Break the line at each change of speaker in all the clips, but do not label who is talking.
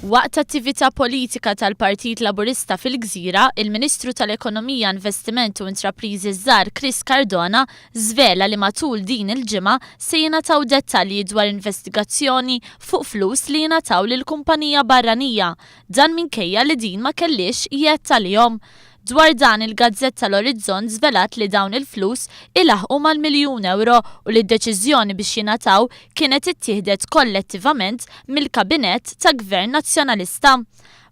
Waqt attività politika tal-Partit Laburista fil-Gżira, il-Ministru tal-Ekonomija, Investiment u Intrapriżi Żgħar Chris Cardona żvela li matul din il-ġimgħa se jingħataw dettalji dwar investigazzjoni fuq flus li jingħataw lil kumpanija barranija. Dan minkejja li din ma kellhiex jedd għalihom. Dwar dan, il-gazzetta L-Orizzont żvelat li dawn il-flus ilaħħqu mal-miljun ewro u li d-deċiżjoni biex jingħataw kienet ittieħdet kollettivament mill-Kabinett ta' Gvern Nazzjonalista.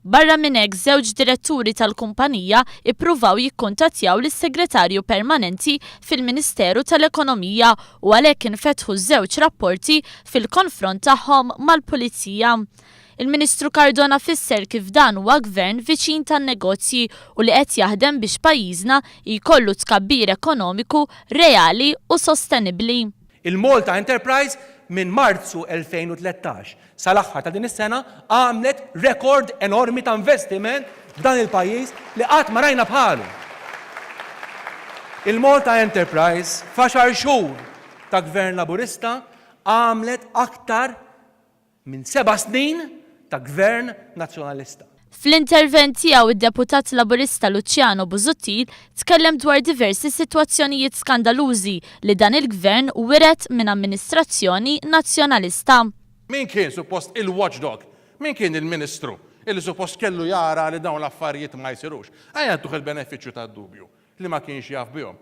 Barra minn hekk, żewġ diretturi tal-kumpanija ippruvaw jikkuntattjaw lis-Segretarju Permanenti fil-Ministeru tal-Ekonomija u għalhekk infetħu żewġ rapporti fil-konfront tagħhom mal-Pulizija. Il-Ministru Cardona fisser kif dan huwa Gvern viċin tan-negozji u li qed jaħdem biex pajjiżna jkollu tkabbir ekonomiku reali u sostenibbli.
Il-Malta Enterprise minn Marzu 2013 sal-aħħar ta' din is-sena għamlet rekord enormi ta' investiment f'dan il-pajjiż li qatt ma rajna bħalu. Il-Malta Enterprise f'għaxar xhur ta' Gvern Laburista għamlet aktar minn seba' snin ta' Gvern Nazzjonalista.
Fl-intervent tiegħu d-Deputat Laburista Luciano Busuttil tkellem dwar diversi sitwazzjonijiet skandalużi li dan il-Gvern wiret minn amministrazzjoni Nazzjonalista.
Min kien suppost il-watchdog? Min kien il-Ministru illi suppost kellu jara li dawn l-affarijiet ma jsirux? Ejja ntuh il-benefiċċju tad-dubju li ma kienx jaf bihom.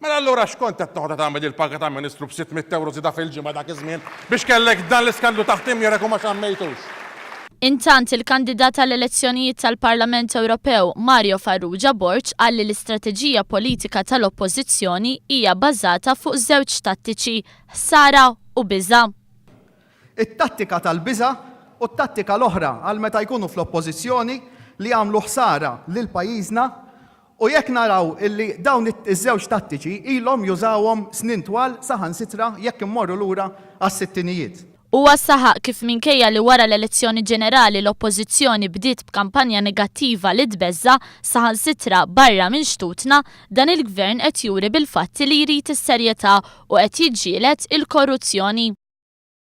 Mela allura x'kont qed toqgħod tagħmel il-paga ta' Ministru b' ewro żieda fil-ġimgħa dak iż-żmien biex kellek dan l-iskandlu taħt imjerek u ma xammejtux?
Intant, il-kandidat għall-elezzjonijiet tal-Parlament Ewropew, Mario Farrugia Borg qal li l-istrateġija politika tal-Oppożizzjoni hija bażata fuq żewġ tattiċi, ħsara u biża'.
It-tattika tal-biża' u t-tattika l-oħra għal meta jkunu fl-Oppożizzjoni li jagħmlu ħsara lil pajjiżna U jekk naraw illi dawn iż-żewġ tattiċi ilhom jużawhom snin twal saħansitra jekk immorru lura għas-sittinijiet.
Huwa saħaq kif minkejja li wara l-elezzjoni ġenerali l-Oppożizzjoni bdiet b'kampanja negattiva li tbeżża', saħansitra barra minn xtutna, dan il-Gvern qed juri bil-fatti li jrid is-serjetà u qed jiġġieled il-korruzzjoni.